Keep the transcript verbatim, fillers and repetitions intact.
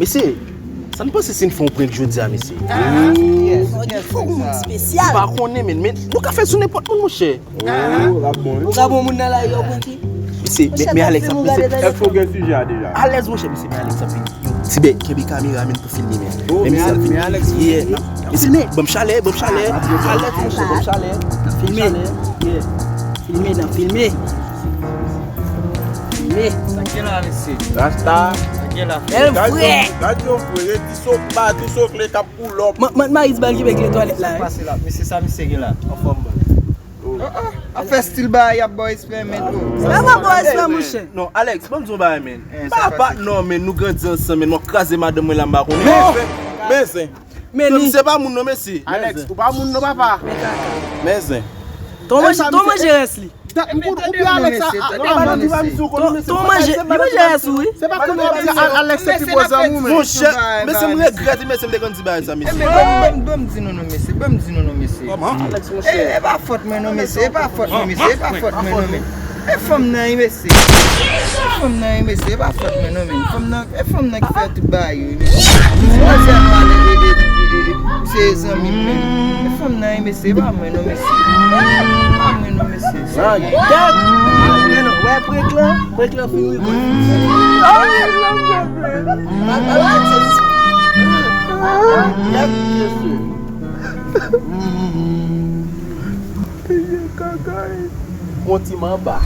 Mesye, sa n panse si n fè yon prank jodi a, mesye? Fò gen fò yon moun espesyal. Ou pa konnen, men, men nou ka fè l sou nenpòt moun, monchè. Oh, l ap bon, wi. Ou ka bon moun nan la, yo, prank li. Mesye, men, men Alex ap, mesye. Èske w gen sijè a deja? Alèz, monchè, mesye, men Alex ap vini. Yo, Tibè, kenbe kamera, men, pou filme, men. Oh, men Alex, men Alex. Yeah. Mesye, men, ban m chalè, ban m chalè. Alèz, monchè, ban m chalè. Filme. Filme, nan filme. Filme. Sa gen la, mesye? Rasta. Sa gen la? Bèl frè. Gad yon frè, ti sokpa, ti sokle k ap pull up. Man, man, Maris ba l ki bèk le twalèt la, wi. Sa pase la, mesye, sa misye gen la? Anfòm, bro. Oh, oh. Ap fè stil ba y ap ba w espè, men, bro. Sa pa ba w espè, monchè. Non, Alex, ban m di w yon bagay, men. Eh, sa pase. Pa, pa, non, men, nou grandi ansanm, men, m ap kraze madanm mwen la, m pa konnen. Men zen, men zen. Men non, li misye pa moun non, mesye. Alex, ou pa moun non, papa. Men zen. Ton manje, ton manje rès li. Ou byen Alex a, a, a, a, Ton manje, li manje rès ou, wi. Se pa konnen w ap di Alex se pi bon zanmi w, men. Monchè, mesye, m regrèt, mesye, m te konn di bagay sa, mesye. Ban m, ban m, ban m di nou non, mesye, ban m di nou non, mesye. Kòman? Alex, monchè. E, e pa fòt mwen non, mesye, e pa fòt mwen, mesye, e pa fòt mwen non, men. E fanm nan, wi, mesye. E fanm nan, wi, mesye, e pa fòt mwen non, men. Fanm nan, e fanm nan ki fè tout bagay yo, wi, mesye. Manzè pale, e, e, e, e, e, se zanmi m, men. E fanm nan, wi, mesye, e pa mwen non, mesye. E pa mwen non, mesye. Gad! Wè prank lan, prank lan fin rive. Gad, mesye. Yon ti manba.